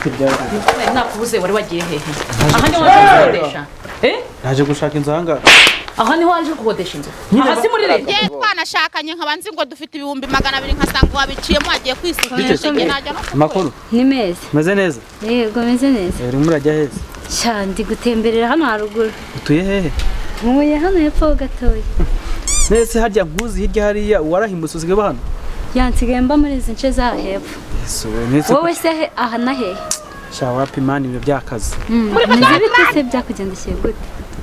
Bite byawe? Nakubuze, wari wagiye hehe? Aha niho waje gukodesha? Eh? Naje gushaka inzu ahangaha. Aha niho waje gukodesha inzu? Aha si muri leta? Ngiye twanashakanye, nkaba nzi ngo dufite 200,000, nkasanga wabiciyemo wagiye kwisuzumisha, njye najya no Amakuru? Ni meza. Meze neza? Yego, meze neza. Urimo urajya heza? Sha, ndi gutemberera hano haruguru. Utuye hehe? Ntuye hano hepfo gatoya. Nese harya nkuzi hirya hariya, warahimbutse usigaye uba hano? Yansigaye mba muri izi nce za hepfo. Yesu we, nese Wowe se aha na hehe? Sha, wapi man, ibyo byakazi. Meze bite se, byakugendekeye gute?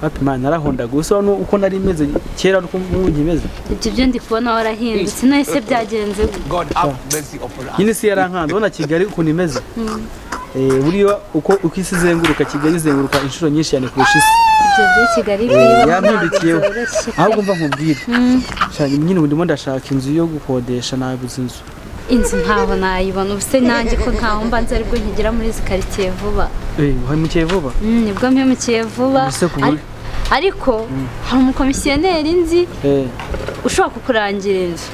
Wapi man, narahonda gusa uko nari meze kera nuko ubu nkimeze. Ibyo byo ndi kubona warahindutse, none se byagenze gute? God have mercy upon us. Nyine isi yarankanze, ubona Kigali ukuntu imeze. Buriya uko isi izenguruka, Kigali izenguruka inshuro nyinshi cyane kurusha isi. Ibyo byo Kigali kuyibamo ntabwo Yampindukiyeho. byoroshye. Ahubwo mva nkubwire. Sha, nyine ubu ndimo ndashaka inzu yo gukodesha, nabuze inzu. Inzu ntaho nayibona, ubu se nanjye ko ntaho mba nzi, aribwo nkigera muri izi karitsiye vuba. Wahemukiye vuba? Nibwo mpemukiye vuba. Ese ku buryo- Ariko hari umukomisiyoneri nzi ushobora kukurangira inzu.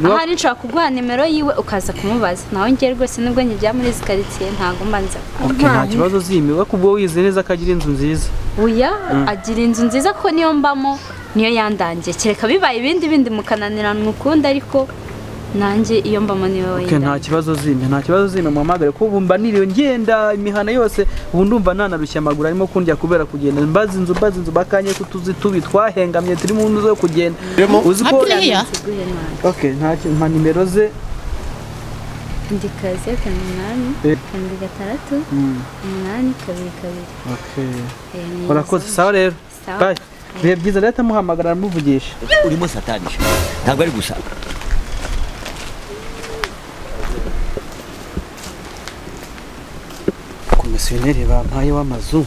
Ahari nshobora kuguha nimero yiwe ukaza kumubaza. Nawe ngiye rwose nubwo nkigera muri izi karitsiye ntabwo mba nza. Okay, nta kibazo zimiwe kubwo wize neza akagira inzu nziza. Oya, agira inzu nziza ko niyo mbamo niyo yandangiye. Kereka bibaye ibindi bindi mukananiranwa ukundi, ariko nanjye iyo mbamo niyo Okay, nta yandangiye. kibazo zime, nta kibazo zime, muhamagare ko ubu mba niriwe ngenda imihana yose, ubu ndumva nanarushya amaguru arimo kundya kubera kugenda mbaza inzu, mbaza inzu bakanye kutuzi tubi twahengamye turi mu nzu zo kugenda. Uzi ko Happy New Year. Nziguhe nanjye. Okay, nta mpa nimero ze. Ndika 078 76 822. Okay. Ni Urakoze, izo. sawa rero. Sawa. Bye. Bihe byiza, rero muhamagara muvugisha. Urimo satani ntabwo ari gusa. Komisiyoneri bampaye w'amazu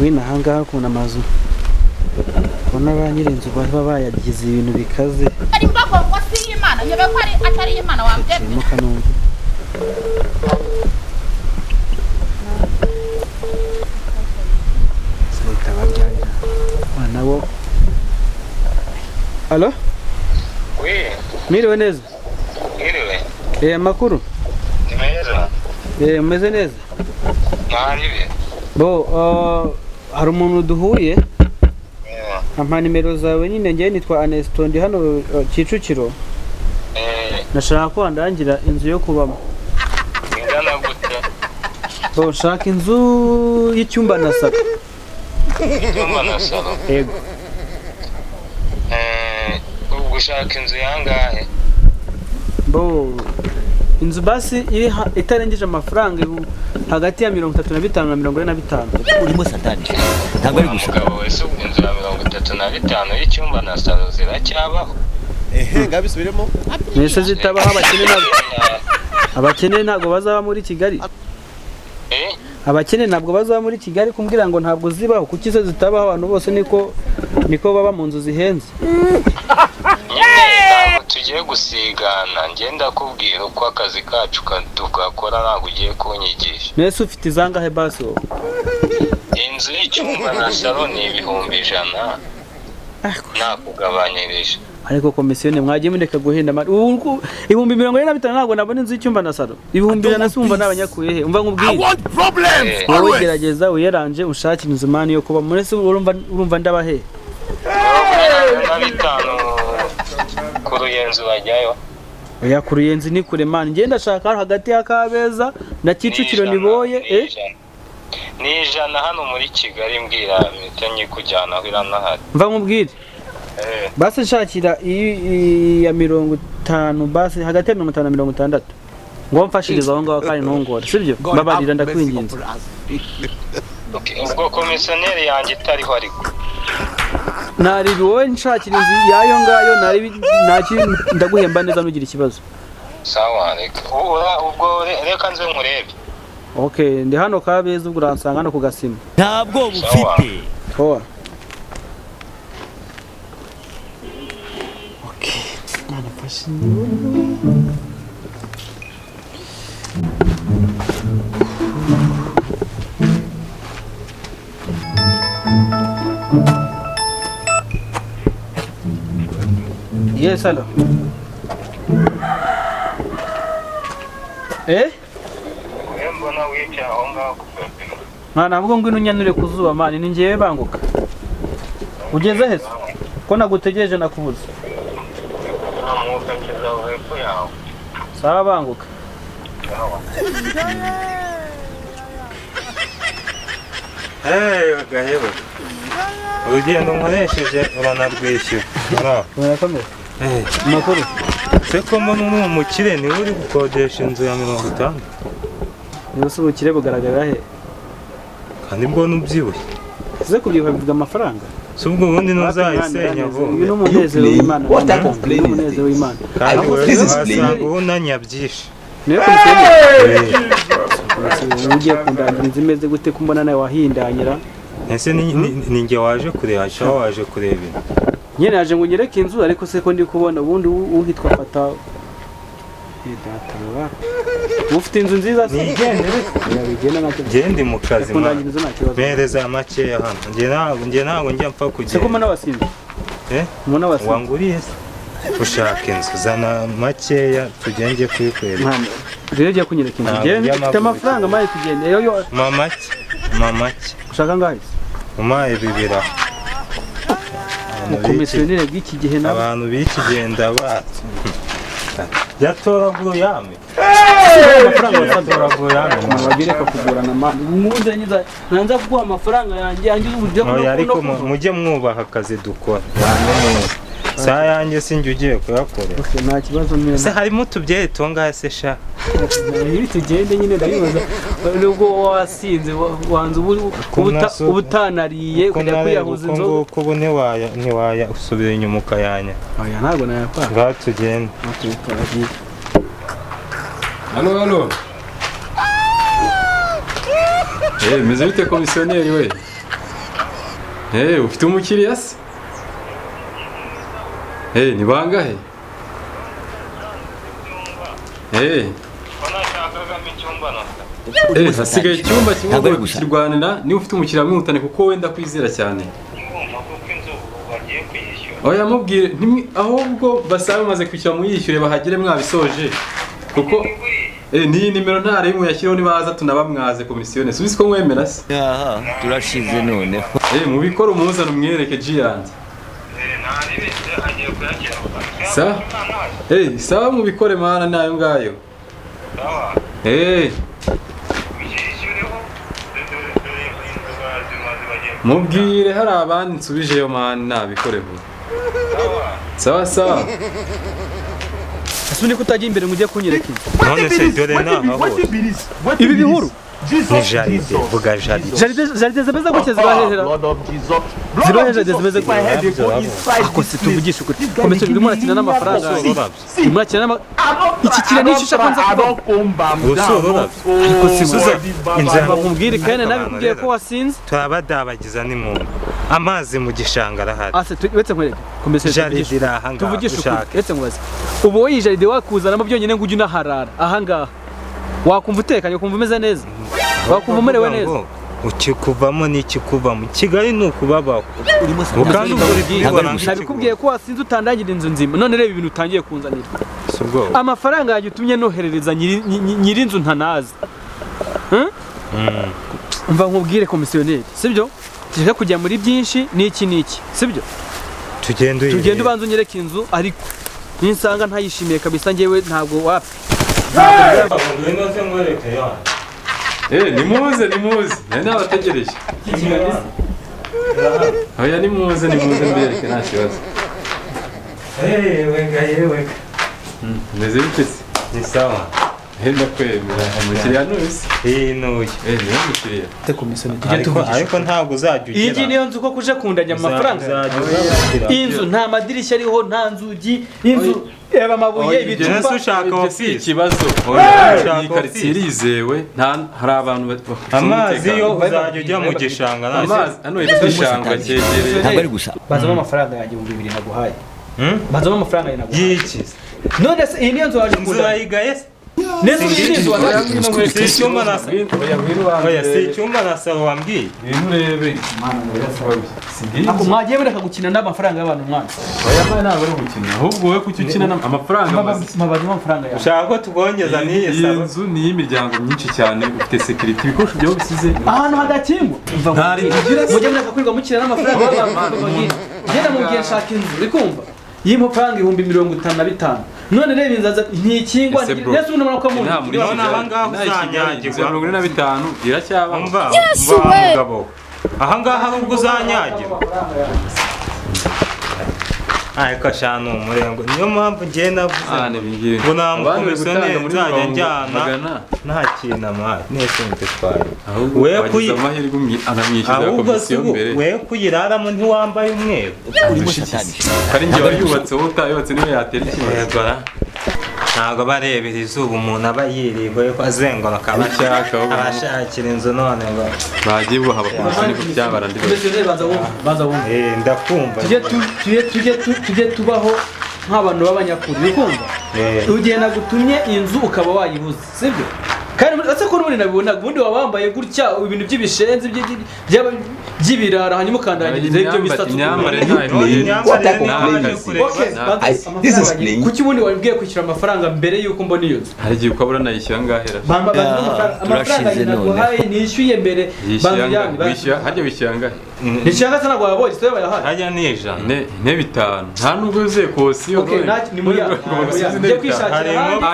wino ahangaha, ukuntu amazu ubona ba nyir'inzu baba bayagize ibintu bikaze. Ari imbago ngo si iy'Imana, nyobe ko ari atari iy'Imana wambyemera. Kirimo kanumva leta babyarira abana bo. Alo? Oui, Mwiriwe neza? mwiriwe. Amakuru? Ni meza. Umeze neza? Mwaribe. Bo, hari umuntu duhuye ampa nimero zawe nyine. Ngewe nitwa Anesto, ndi hano Kicukiro. Nashaka ko wandangira inzu yo kubamo. Ingana gute? Bo, nshaka inzu y'icyumba na salo. Icyumba na salo. Yego. Ubwo ushaka inzu yangahe? Bo, inzu basi iri itarengeje amafaranga hagati ya 35 na 45. Urimo satani ntabwo ari gusa. Mugabo wese, ubwo inzu ya 35 y'icyumba na salo ziracyabaho? Ehe, ngabisubiremo. Mbese zitabaho, abakene ntabwo, abakene ntabwo bazaba muri Kigali. Abakene ntabwo bazaba muri Kigali, kumbwira ngo ntabwo zibaho, kuki se zitabaho? Abantu bose niko baba mu nzu zihenze. Nyine ntabwo tugiye gusigana, njye ndakubwira uko akazi kacu tugakora, ntabwo ugiye kunyigisha. Mbese ufite izangahe basi wowe? Inzu y'icyumba na salo ni 100,000 nakugabanyirije. Ariko komisiyoni mwagiye mureka guhenda mari. Ubu 45,000 ntabwo nabona inzu y'icyumba na salo. 100,000 se wumva n'abanyakuye he? Umva nkubwire. Problems. Wowe gerageza uyeranje ushakire inzu mani yo kuba muri se, urumva ndaba he? 45 ku Ruyenzi bajyayo. Oya, ku Ruyenzi ni kure mani. Ngenda ndashaka hagati ya Kabeza na Kicukiro. Ni niboye ijana, ni ijana. Ni 100 hano muri Kigali, mbwira mpita nyikujyana aho iranahari. Mva nkubwire. Basi nshakira iya 50, basi hagati ya 50 na 60, ngo mfashirize aho ngaho kandi ntungore, sibyo? God have Mbabarira, mercy ndakwinginze. upon us. Okay, ubwo komisiyoneri yanjye itariho ariko. Naribi wowe nshakira inzu yayo ngayo, naribi ntaki, ndaguhemba neza nugira ikibazo. Sawa, reka ubwo reka nze nkurebe. Okay, ndi hano Kabeza, ubwo uransanga hano ku gasima. Ntabwo ufite. Poa. Okay, mwana mfashe. Yes, hello. Eh? mbona wicaye aho ngaho ku gapima? Mwana, ahubwo ngwino unyanure ku zuba man, ni ngewe banguka. Ugeze he se? Ko nagutegereje nakubuze. Nta ngeze aho hepfo yawe. Sawa banguka. Hey, gahebo. Urugendo nkoresheje uranarwishyura. Murakomeye. Amakuru. Se ko mbona uri umukire niwe uri gukodesha inzu ya 50. Niba se ubukire bugaragara he? Kandi mbona ubyibushye. Uze kubyibuha bivuga amafaranga. Si ubwo ubundi ntuzayisenya vuba. Uyu ni umunezero w'Imana. Uyu ni umunezero w'Imana. Kandi wasanga ubunanya byinshi. Niyo komisiyoneri. Ugiye kundangira inzu imeze gute ko mbona nawe wahindanyira? Ese ni njye waje kureba cyangwa waje kureba inzu? Nyine naje ngo unyereke inzu ariko se ko ndi kubona ubundi uhitwa fata data ufite inzu nziza se? Nigendere. Yabigenda nacyo. Gende mu kazi. Kundangira inzu nta kibazo. Mpereza makeya hano. Njye ntabwo njya mpfa kugenda. Se ko mbona wasinze? Mbona wasinze. Wanguriye se? Ushaka inzu zana makeya tugenge kuyikwereka. Rero ugiye kunyereka inzu. Njye mfite amafaranga maye tugende. Yo Mama make. Ushaka ngahe? Umaye bibira. Umukomisiyoneri bw'iki gihe nabo. Abantu b'iki genda batse. Yatoragura yame. Amafaranga yame. Babireka kugurana mani. Nkunze nyiza nanza kuguha amafaranga yanjye angize uburyo kuno. Ariko mujye mwubaha akazi dukora. Saa yanjye sinjye ugiye kuyakorera. Okay, nta kibazo neza. Se harimo utubyeri tungahe se sha? Ibi tugende nyine ndabibaza. Nubwo wasinze wanze ubutanariye kujya kwiyahuza inzoga. Uko ubu ntiwaya usubira inyuma ukayanya. Oya ntabwo nayapfa. Ngaho tugende. Halo halo. Meze bite komisiyoneri we? Ufite umukiriya se? Ni bangahe? Hasigaye icyumba kimwe ngo kirwanira niba ufite umukiriya mwihutane kuko wenda kwizera cyane. Oya mubwire ahubwo basaba bamaze kwishyura muyishyure bahagere mwabisoje kuko niyi nimero ntare imwe yashyiriho nibaza tunabamwaze komisiyone. Subize ko mwemera se? Aha turashize noneho. Mubikora umuzana umwereke G yanjye. Sa? Sawa mubikore mana nayo ngayo. Sawa. Mubwire hari abandi nsubijeyo mana nabikore vuba. Sawa sawa. Ese niko utagiye imbere ngo ujye kunyereka inzu? None se dore naho hose. Ibi bihuru Ni jaride, vuga jaride. Jaride zimeze gutya zibahehera. Zibahe jaride zimeze gutya. Ako se tuvugishe ukuri. Komisiyoneri urimo urakina n'amafaranga. Urimo urakina n'ama iki kira n'icyo ushaka nza kuba. Ariko si inzara bakubwire kandi nabikubwiye ko wasinze. Turabadabagiza ni mu amazi mu gishanga arahari. Ase wetse nkwereke. Komisiyoneri jaride iraha ngaha. Tuvugishe ukuri. Wetse nkubaze. Ubu wowe iyi jaride wakuzanamo byonyine ngo ujye unaharara aha ngaha. Wakumva utekanye, ukumva umeze neza. Wakumva umerewe neza. Ukikuvamo n'ikikuvamo. Kigali ni ukubabaho. Kandi nabikubwiye ko wasinze utandangira inzu nzima. None reba ibintu utangiye kunzanira. Amafaranga yanjye utumye noherereza nyiri inzu ntanazi. Umva nkubwire komisiyoneri, sibyo? Tujye kujya muri byinshi n'iki n'iki, sibyo? Tugende ubanza unyereke inzu ariko ninsanga ntayishimiye kabisa njyewe ntabwo wapi. Nimuze nimuze. Nari nabategereje. Oya nimuze nimuze mbereke nta kibazo. Yewe. Meze bite se? Ni sawa. Henda kwemera umukiriya nuzi. Nuyu. Niwe mukiriya. Ariko ntabwo uzajya ugera. Iyi ngiyi niyo nzu ko kuje kundanya amafaranga. Iyi nzu nta madirishya ariho, nta nzugi, inzu eba amabuye ibicupa. Ushaka ofisi ikibazo. Iyi karitsiye irizewe, nta hari abantu amazi yo uzajya ujya mu gishanga. Amazi hano igishanga cyegereye. Ntabwo ari gusa. Bazamo amafaranga yanjye 2000 naguhaye. Bazamo amafaranga yanjye naguhaye. Yiki. None se iyi niyo nzu waje kundanya. Inzu wayigaye se? Neza ubu ni inzu watangiye. Si icyumba na oya, si icyumba na salo wambwiye. Ibintu urebe. Ako mwagiye mureka gukina n'amafaranga y'abantu mwana. Oya mwana, ntabwo ari gukina, ahubwo wowe kuki ukina amafaranga maze. Mabaza amafaranga yawe. Ushaka ko tugongeza n'iyi Iyi salo? nzu ni iy'imiryango myinshi cyane, ufite security, ibikoresho byawe bisize. Ahantu hadakingwa. Nta rinzu ugira se? Mujye mureka kwirirwa mukina n'amafaranga y'abantu. Ngenda mubwiye nshaka inzu, uri kumva? Y'amafaranga 55,000. None reba inzu ntikingwa. Ese bro, Nese ubu nabona ko mu inaha muri None Kigali, aha ngaha inaha i Kigali, inzu ya uzanyagirwa. 45 iracyabaho. Umva, umva mugabo, aha ngaha ahubwo uzanyagirwa. Ariko sha ni umurengo, niyo mpamvu ngiye navuze Ah, ni ibingibi. ngo nta Abandi bari mukomisiyoneri gutanga muri nzajya mirongo njyana magana. Nta kintu amuhaye nese mbitwaye. Ahubwo We wagize amahirwe anamwishyurira ahubwo si komisiyo ubu mbere. we kuyiraramo ntiwambaye umweru. Urimo satani. Kari njye wayubatse, wowe utayubatse niwe yatera ikibazo. Yego ra. Ntabwo barebera izuba, umuntu aba yiriwe ko azenguruka Icyaka, ahubwo. abashakira inzu none ngo Bagiye bubaha abakomisiyo niko byabarandira. Mbese banza wumve, banza wumve. Eh, ndakumva. Tujye tujye tubaho nk'abantu b'abanyakuri, uri kumva? Eh. Ugiye nagutumye inzu ukaba wayibuze, sibyo? Kandi uretse ko n'ubundi nabibonaga, ubundi waba wambaye gutya ibintu by'ibishenzi by'ibirara, hanyuma ukandangiriza ibyo bisatsi. Imyambarire ntayo. Imyambarire Nta niyo kazi. kureba. Okay, banza This is amafaranga playing. Kuki ubundi wabwiye kwishyura amafaranga mbere y'uko mbona iyo nzu? Hari igihe ukabura nayishyura angahera. Banza amafaranga Turashize none. naguhaye nishyuye mbere. Yishyura Banza angahe? uyange, banza. Wishyura harya, wishyura angahe? Nishyuye angahe se? Ntabwo wabonye se bayahaye? Hajya ni 100. Intebe 5 nta nubwo yuzuye kosiyo. Okay, ni muri ya. Njye kwishakira Hari ahandi.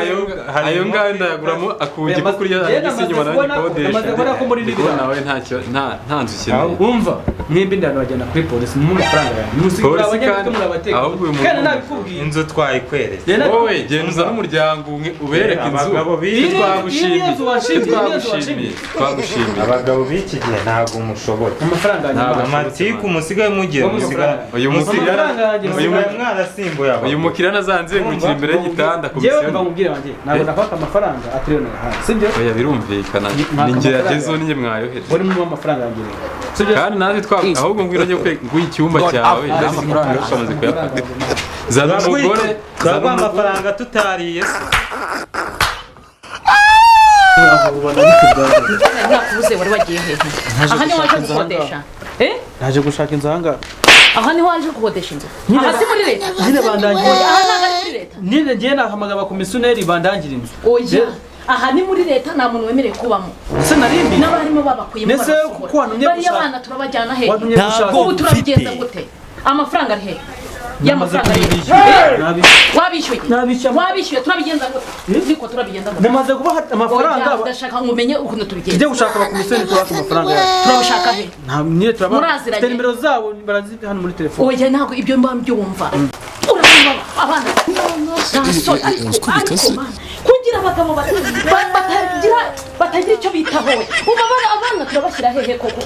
Hari Ayo ngayo inkoko ndayaguramo akugi Oya, ko kurya njye agisi inyuma namaze nawe kubona- namaze kubona ko muri nikodesha. Ndi kubona n'ibirara. nawe ntacyo, nta nzu ukeneye. Umva, mwembi ndano bajyana kuri polisi mu mafaranga yawe. Musigira Polisi abanyamitwe kandi- muri abateka. ahubwo uyu muntu- Kandi nabikubwiye. Inzu twayikweretse. Njye Wowe genda uzane umuryango umwe ubereke inzu. Abagabo b'iki- Iyi Twagushimiye. nzu wanshimiye, iyi nzu Twagushimiye. Twagushimiye. Abagabo b'iki gihe ntabwo mushoboye. Amafaranga yanjye. Ntabwo. Amatiku musigaye mugira, Wowe musigaye Uyu mukiriya Amafaranga yanjye uyu musigaye mwarasimbuye abagabo. Uyu mukiriya nazanzengurukira imbere y'igitanda Njyewe komisiyo. mva nkubwire wanjye, ntabwo nakwaka amafaranga atari yo nayahaye. Sibyo? Oya, birumvikana. Mwaka Ni njye amafaranga. yagezeho, ni njye mwayoheje. Muri mu amafaranga yanjye rero. Sibyo? Kandi natwe twa ahubwo ngwino njye nguhe icyumba cyawe n'amafaranga yose amaze kuyafata. Zana umugore, zana Turaguha umugore. amafaranga tutariye se. Nakubuze, wari wagiye hehe? Aha niho waje gukodesha? Eh? Naje gushaka inzu aha ngaha. Aha niho waje gukodesha inzu? Nyine Aha si muri leta? Nyine bandangira. Oya, aha ntabwo ari muri leta. Nyine ngiye nahamagara abakomisiyoneri bandangira inzu. Oya, aha ni muri leta, nta muntu wemerewe kubamo. Ese narimbi? N'abarimo babakuyemo Nese barasohora. ko wantumye Bariya gushaka- bana turabajyana hehe? Wantumye gushaka. Ubu turabigenza gute? Amafaranga ari hehe? Namaze Y'amafaranga ari hehe? kuyishyura. Wabishyuye? Nabishyuye. Wabishyuye, turabigenza gute? Niko turabigenza gute? Namaze kubaha amafaranga. Oya, ndashaka ngo umenye ukuntu tubigenza. Tujye gushaka abakomisiyoneri tubaka amafaranga yacu. Turabashaka he? Nta nyine turaba. Muraziranye? Mfite nimero zabo, barazifite hano muri telefone. Oya, ntabwo ibyo mba mbyumva. Urabona abana nta soni, ariko mana, kugira abagabo batagira icyo bitaho we. Ubu abana turabashyira hehe koko?